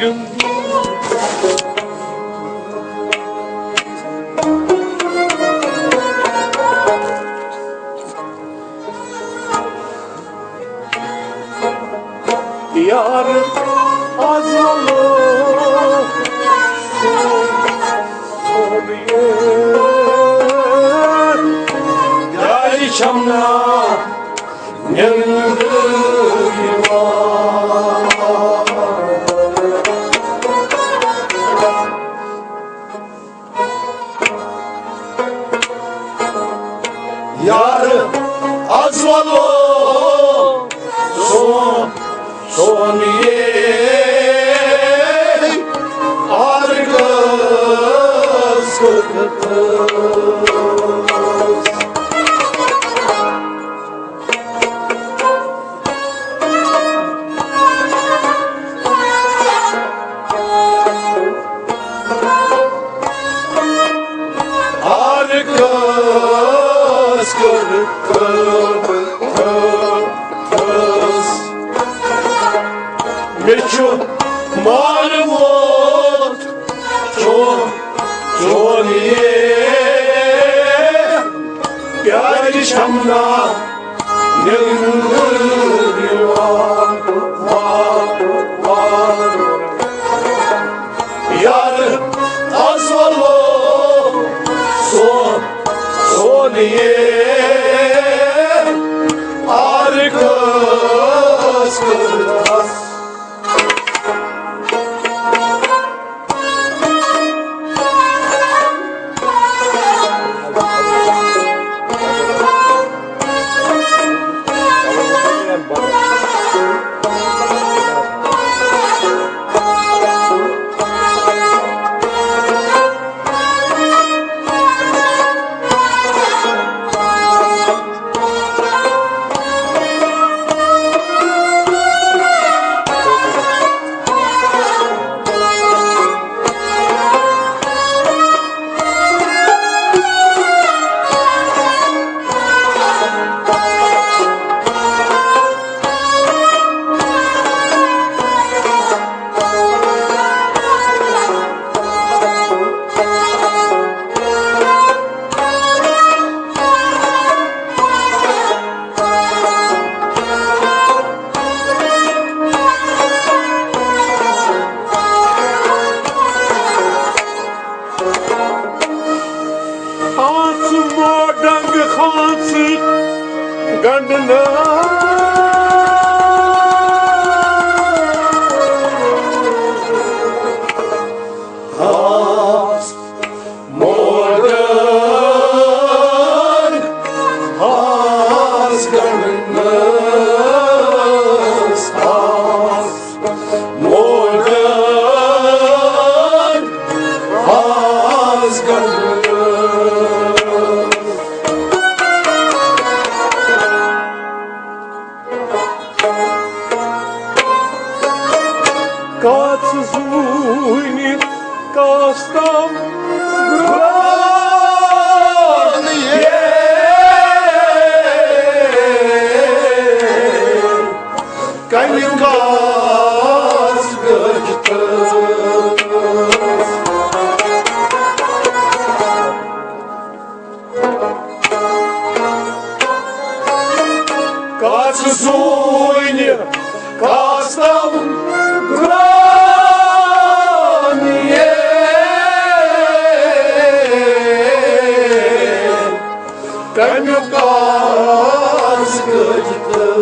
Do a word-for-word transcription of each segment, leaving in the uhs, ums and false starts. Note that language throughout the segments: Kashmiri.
یار از ولو سون سون یار، یار چھم نا نیندر یوان۔ یار از ولو سون سون یہ آرگس کتس۔ آرگس کتس۔ مےٚ چھُ مارمُت چون، چون یہِ پیارِ شمنا نیٚنٛدٕر یِوان، وان، وان۔ یار از ولو سون، سون یہِ آرگس کتس۔ آس موڈنگ خانسی گنڈنا۔ آس موڈنگ خانس گنڈنس۔ آس موڈنگ خانس گنڈنس۔ کاژٕ زوٗنہِ کاستام گرٛان یے، کَمہِ کاژ گٔج تہٕ۔ کاژٕ زوٗنہِ کاستم گرٛان یے، کَمیُک کاژ گٔج تہٕ۔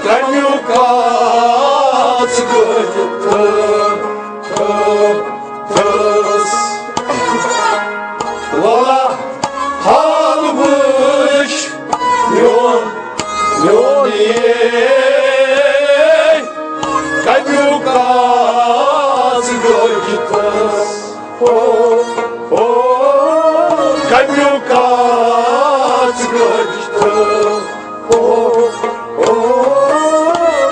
کَمیُک کاژ گٔج تہٕ، تہٕ، تہٕ۔ وَلہ حال وٕچھ میون، میون یے، کَمیُک کاژ گٔج تہٕ۔ او، او، کَمیُک کاژ گٔج تہٕ۔ او، او،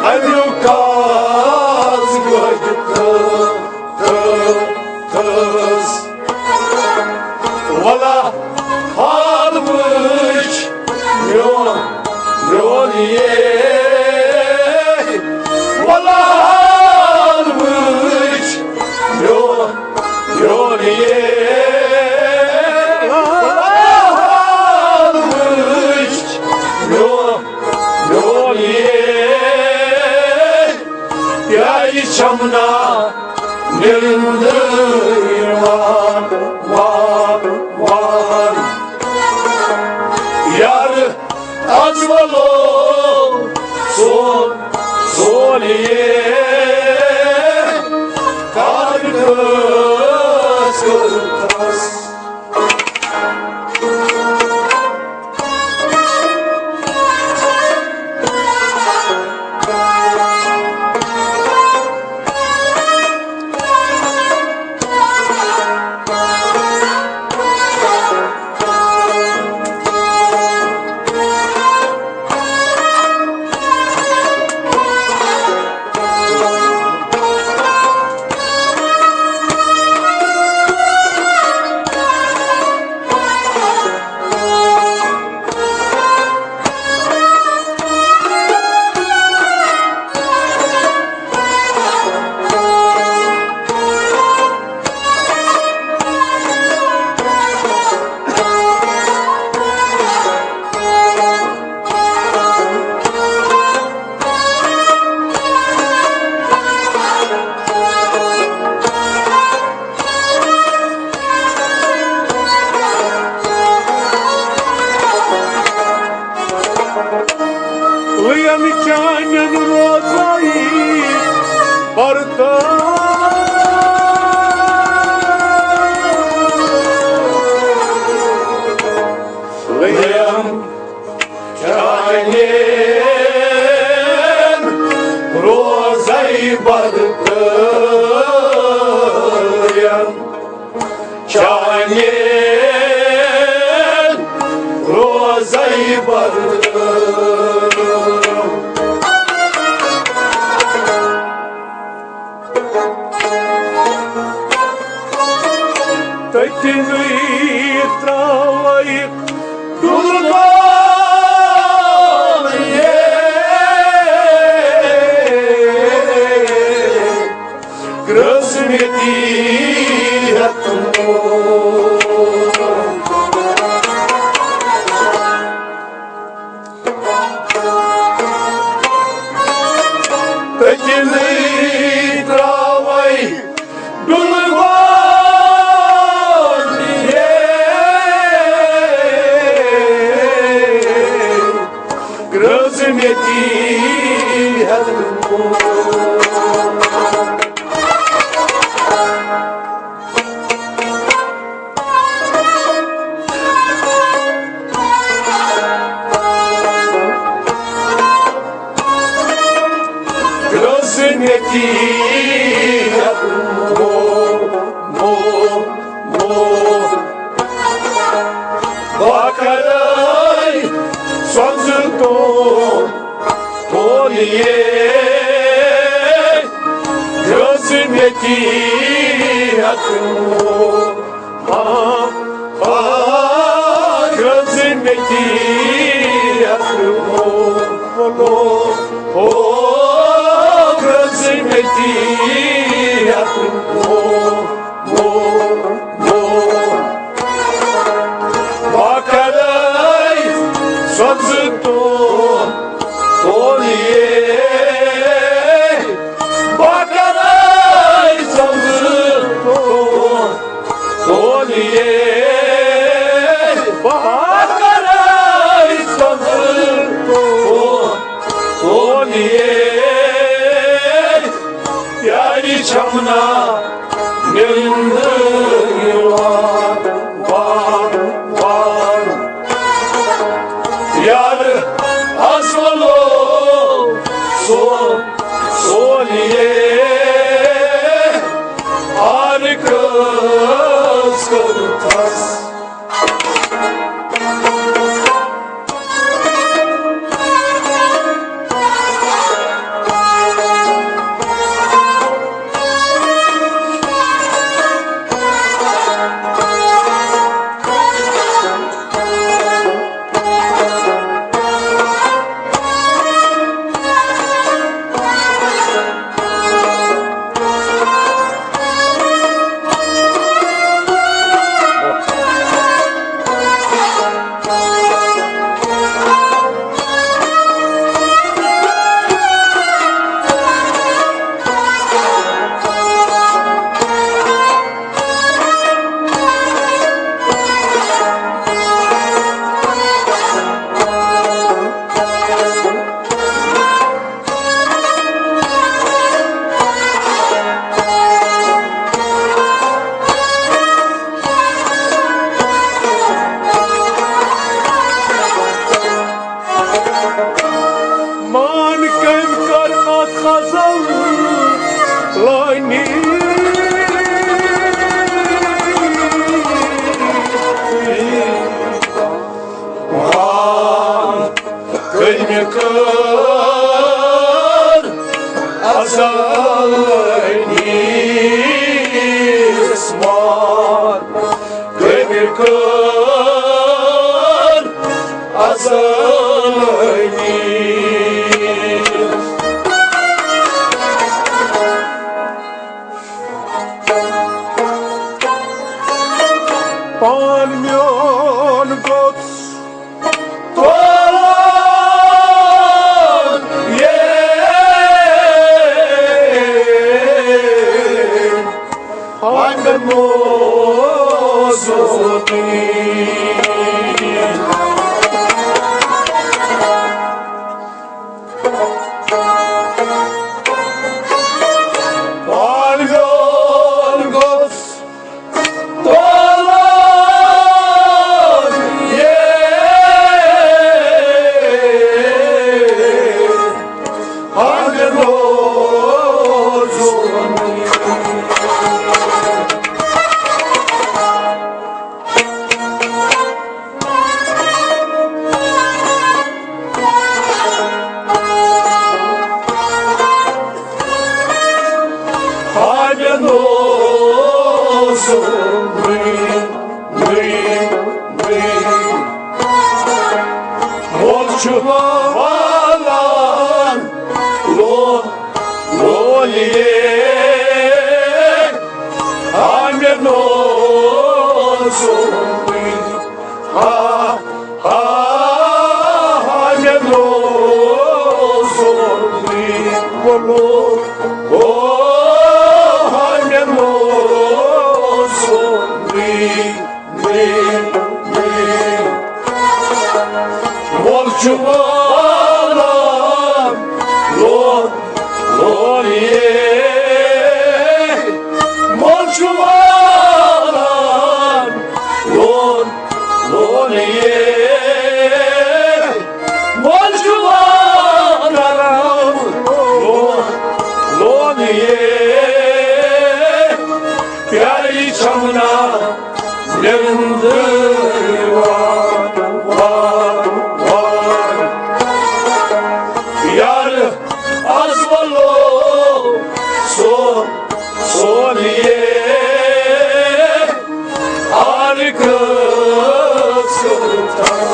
کَمیُک کاژ گٔج تہٕ۔ پیارِ چمنا نندٕ یِوان وار وار۔ یار اجملو سون سونیے کار کٲژ کٔرتھس۔ لین چانٮ۪ن روزائی برتاو۔ لین چانٮ۪ن روزائی برتاو۔ چانٮ۪ن روزائی برتاو۔ تٔتنٕے ترٛاوَے ڈُلہٕ گۄڈٕنیے۔ گرٛٲژ مےٚ تی ہٮ۪تھ موم۔ تٔتنٕے ترٛاوَے ڈُلہٕ گۄڈٕنیے۔ گرٛٲژ مےٚ تی ہٮ۪تھ موم۔ گرٛٲژ مےٚ تی ہٮ۪تھ موم، موم، موم۔ بہٕ کَرَے سۄنٛزٕ تون تونیے۔ گرٛٲژ مےٚ تی ہٮ۪تھ موم۔ آ، آ، گرٛٲژ مےٚ تی ہٮ۪تھ موم۔ او، او، گرٛٲژ مےٚ تی ہٮ۪تھ موم۔ موم، موم۔ بہٕ کَرَے سۄنٛزٕ تون تونیے۔ بہٕ کَرَے سۄنٛزٕ تون تونیے۔ بہٕ کَرَے سۄنٛزٕ تون تونیے۔ پیارِ چمنا نندٕ یِوان وار وار۔ یار اجملو سون سونیے۔ آر کٲژ کٔرتھس۔ ازل نیس مار کٔمۍ کٔر ازل نیس۔ پان میون گوٚژھ تولان یہ ہنگ موسمی۔ پان میون گوٚژھ مول چھُ والان لون لون یہ۔ ہا مےٚ نوزُن، ہا، ہا، ہا مےٚ نوزُن، بولو، او، ہا مےٚ نوزُن۔ مول چھُ والان لون لون یہ۔ مول چھُ والان لون لون یہ۔ مول چھُ والان لون لون یہ۔ پیاری چھمنا نندر وار، وار، وار۔ یار از ولو سو، سونیے آرک سلطان۔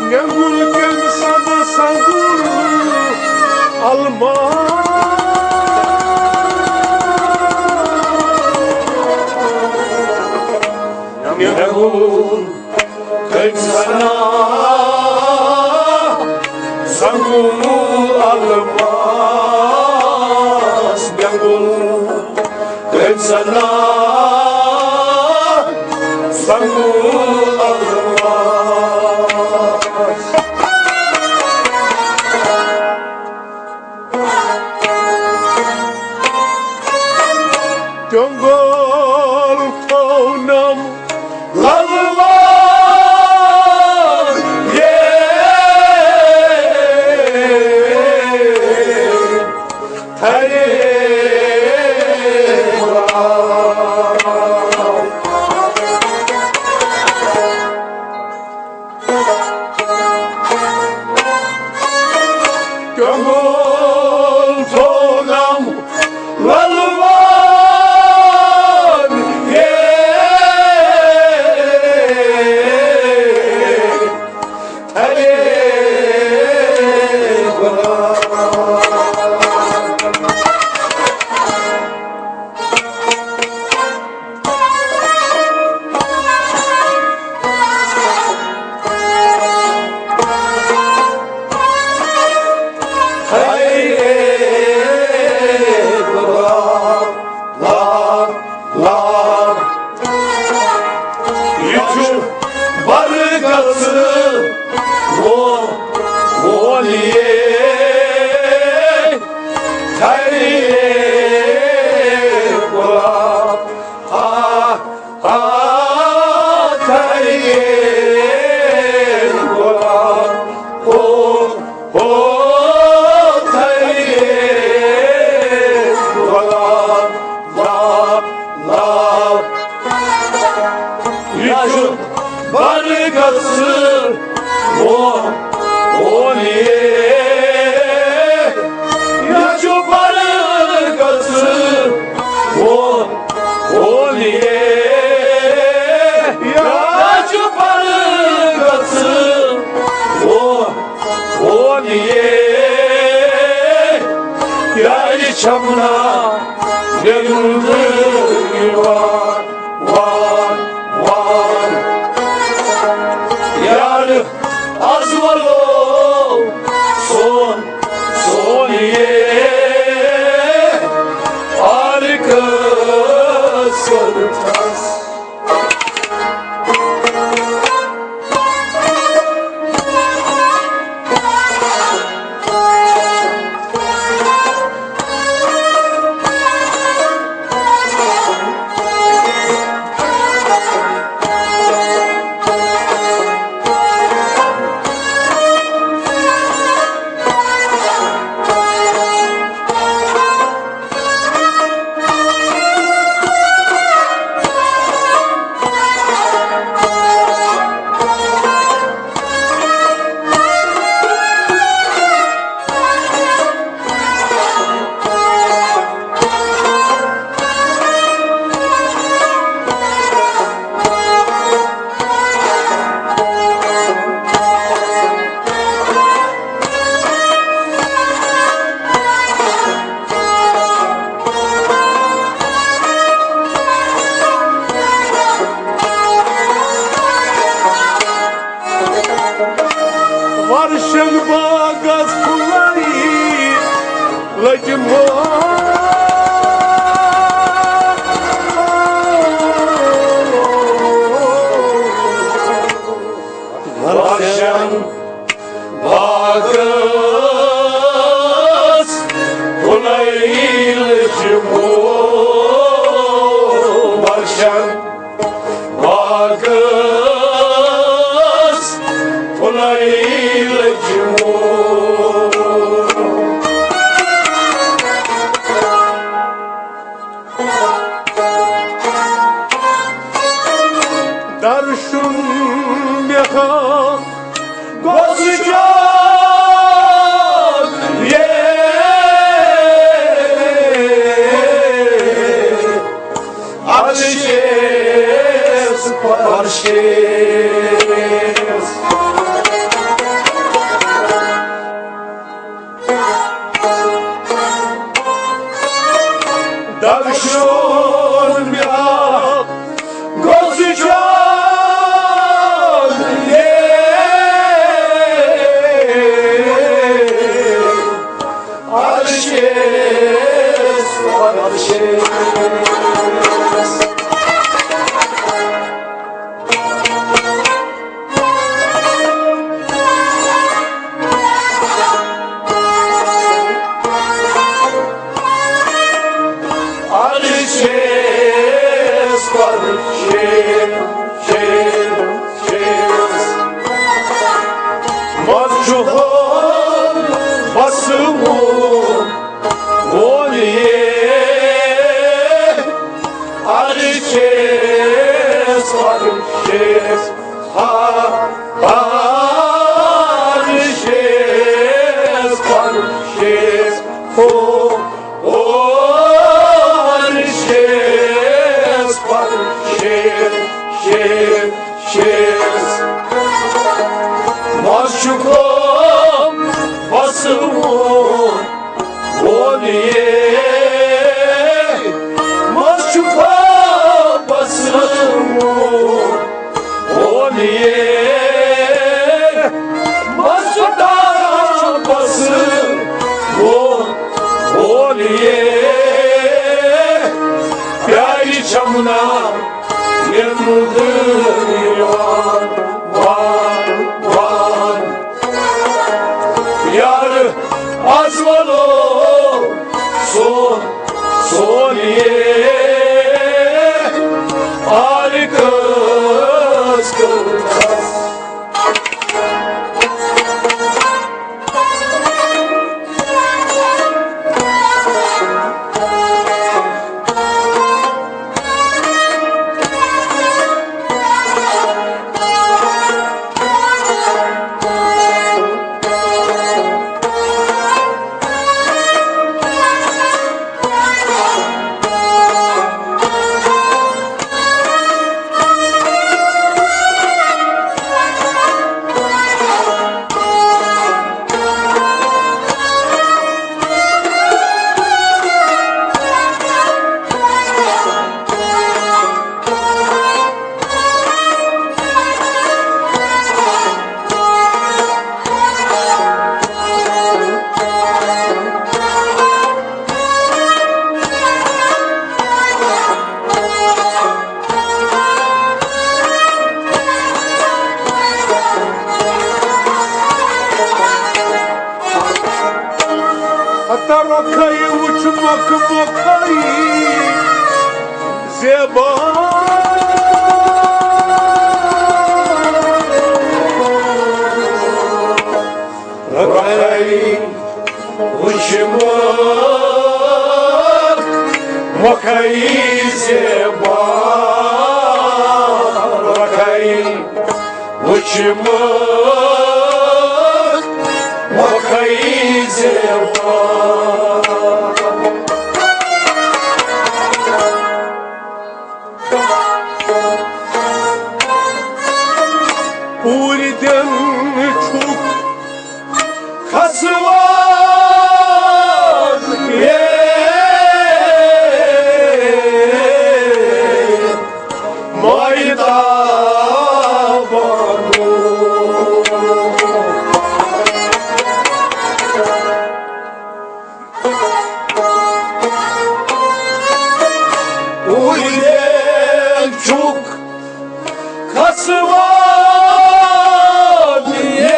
مےٚ گُل کٔمۍ سَنہٕ سنگُل الماس۔ مےٚ گُل کٔمۍ سَنہٕ سنگُل الماس۔ مےٚ گُل کٔمۍ سَنہٕ سنگُل الماس۔ جنگل تھاونم للوار یہ تھرے۔ ہرے غلام۔ ہرے غلام، لال، لال۔ یہِ چھُ برکت وول، وول یے تھرِ غلام۔ آ، آ، تھرِ غلام۔ او، او، تھرِ غلام۔ لا، لا۔ یہِ چھُ برکت وول، وول یے۔ یہِ چھُ برکت وول، وول یے۔ یہِ چھُ برکت وول، وول یے۔ یارِ چھمنا گِنٛدٕ یِوان، وان، وان۔ یارِ از ولو سون، سون یے آرکس کٔرتھس۔ ورشن باغس پھُلے لٔجمٕژ۔ ورشن باغس پھُلے لٔجمٕژ۔ ورشن باغس پھُلے لٔجمٕژ۔ درشُن مےٚ ہا گوٚژھ چون یے۔ عرشس، عرشس۔ درشُن مےٚ گوٚژھ چون یے۔ چھُ خوف وسوُن وول یے، مَس چھُ خوف وسوُن وول یے، مَس چھُ ٹاپس وول، وول یے، پیارِ چھمنا یندر یوان، وان، وان۔ یار از ولو سون، سون یے آر کس کس۔ ہتا رۄخے وٕچھ مۄکھ مۄکھے زیبا۔ رۄخے وٕچھ مۄکھ مۄکھے زیبا۔ رۄخے وٕچھ مۄکھ مۄکھے زیبا۔ پوٗرۍ دِن چھُکھ کھسوان یے مایہِ تابانو۔ اُیل چھُکھ کھسوان یے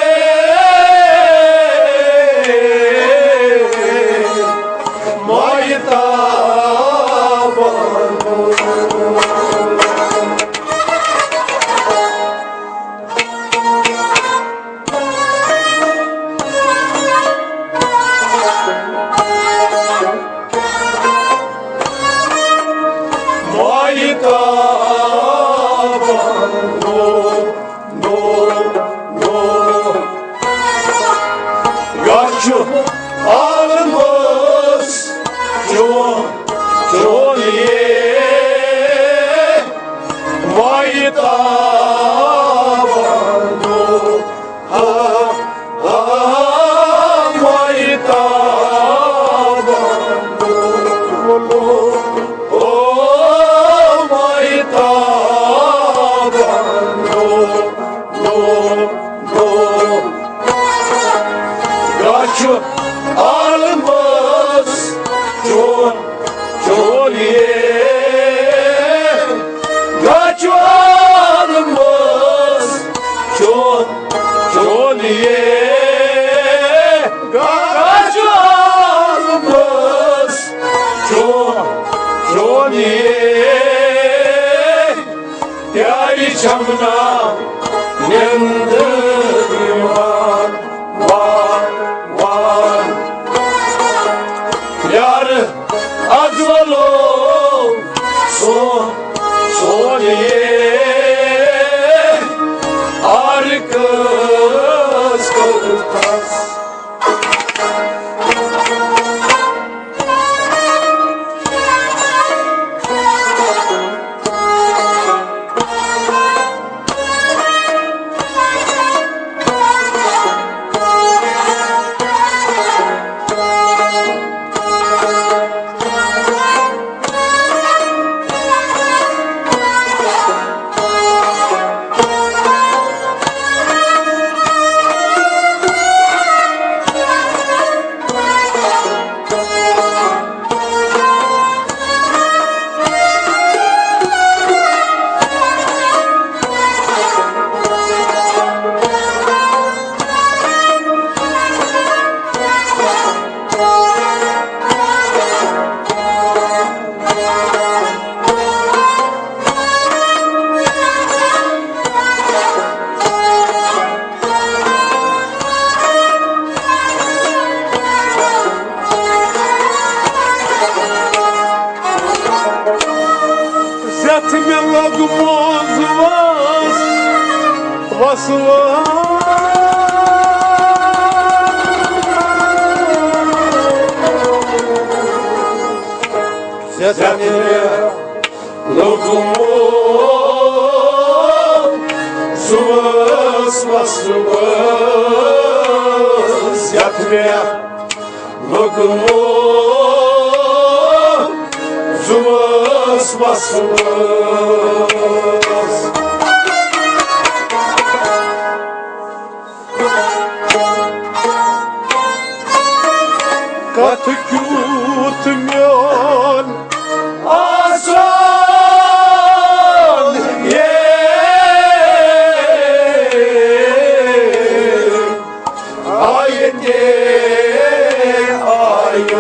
مایہِ تابانو۔ مایہِ تابانو، نو، نو۔ گاچھُ عالمس چون، چون یے مایہِ تابانو۔ آ، آ، مایہِ تابانو، او، مایہِ تابانو، نو، نو۔ گاچھُ عالمس چون، چون یے۔ گاچھُ عالمس چون، چون یے۔ گاچھُ عالمس چون، چون یے۔ پیارِ چھمنا نندر یوان، وان، وان۔ یار از ولو سون، سون یے آر کس کس۔ ژےٚ مےٚ لوٚگمُت زُوَس وَسُوَس، یَتھ مےٚ لوٚگمُت زُوَس وَسُوَس۔ کتھ کیُتھ میون آسان یے آیہِ تے آیوس۔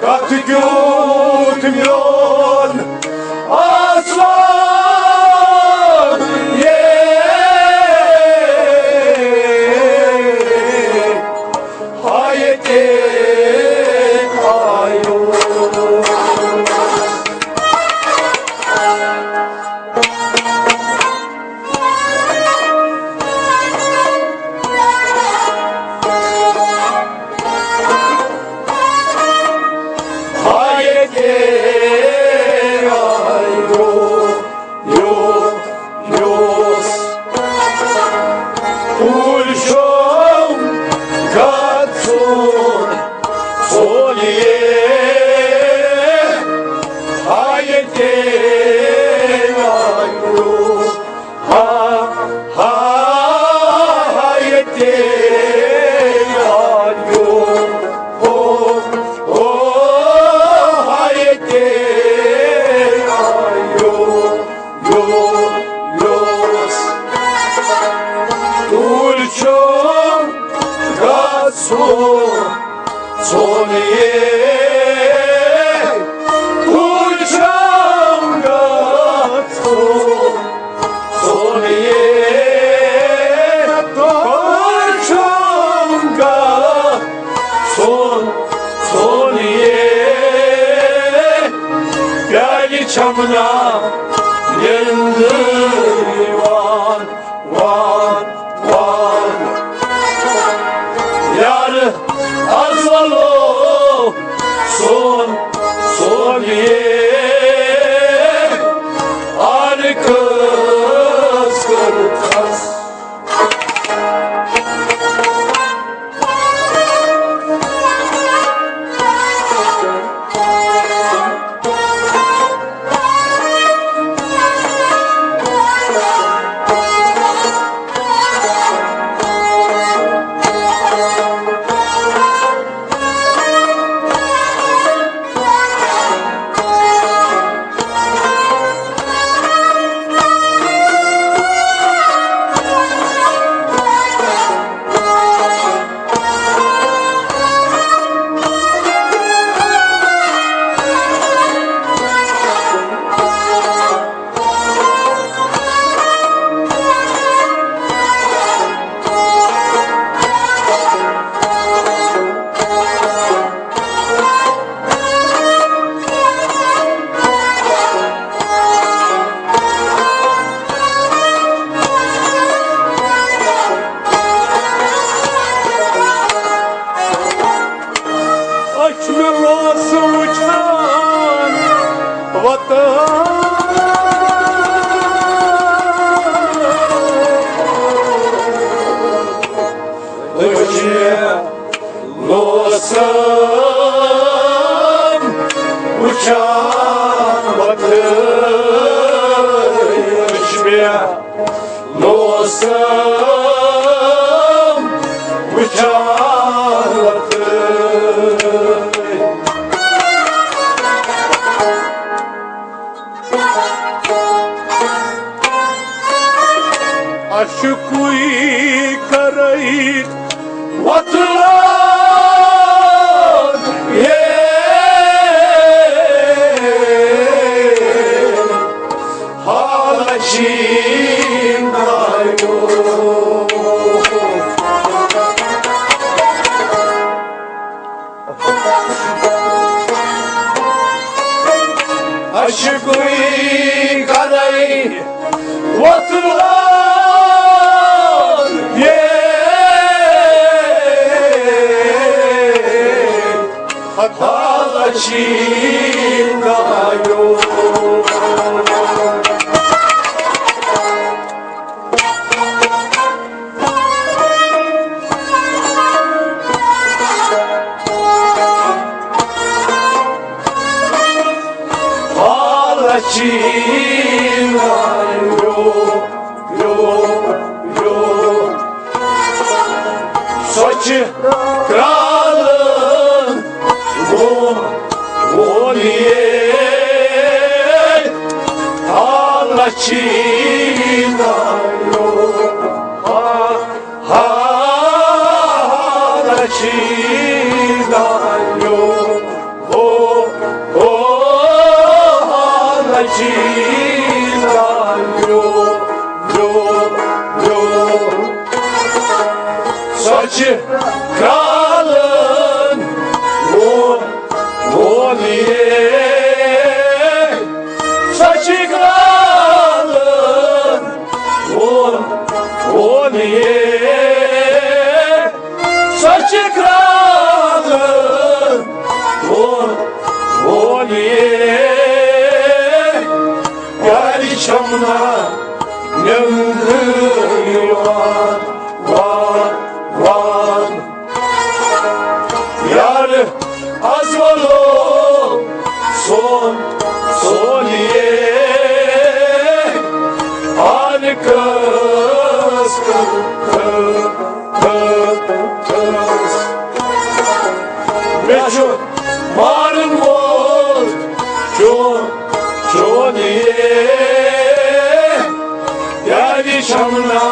کتھ کیُتھ میون آسان یے ہایہِ تے آیوس۔ ہایہِ تے آیوس۔ کُل چھُم گژھُن سولیے، ہایہِ تے آیوس۔ ہا، ہا، ہا، ییٚتہِ آیو۔ او، او، ہا، ییٚتہِ آیو۔ یو، یوس۔ تُل چھُم گژھُن۔ سونیے، تُل چھُم گژھُن۔ سونیے، تُل چھُم گژھُن۔ سونیے، پیالہِ چھَم نا نِندٕر یِوان۔ وان، وان۔ یار ازلو سون، سون یہ آن کس کرتس۔ أچھ مےٚ لوس وٕچھان وطن۔ أچھ مےٚ لوسم وٕچھان وطن۔ أچھ مےٚ موسم وٕچھان وطن۔ اشکوی کرے وطن۔ یہ حال چین دایو۔ عشقٕے کرے وۄتلان یے۔ حالہ چھی نایو۔ حالہ چھی نایو، یو، یو۔ سۄ چھِ کرٛالہٕ وو-، وولیے۔ حالہ چھی نایو، حا-، حالہ چھی نایو۔ او، او، حالہ چھی نایو، یو، یو۔ سۄ چھِ کرٛالہٕ وو-، وولیے۔ سۄ چھِ کرٛالہٕ وو-، وولیے۔ سۄ چھِ کرٛالہٕ وو-، وولیے۔ یارِ چھَم نہ نیٚنٛدٕر یِوان، وان، وان۔ یارٕ از ولو سون سولیے، آن کس، کس، کس۔ مےٚ چھُ مارن وول چون، چولیے، یارِ چھَم نہ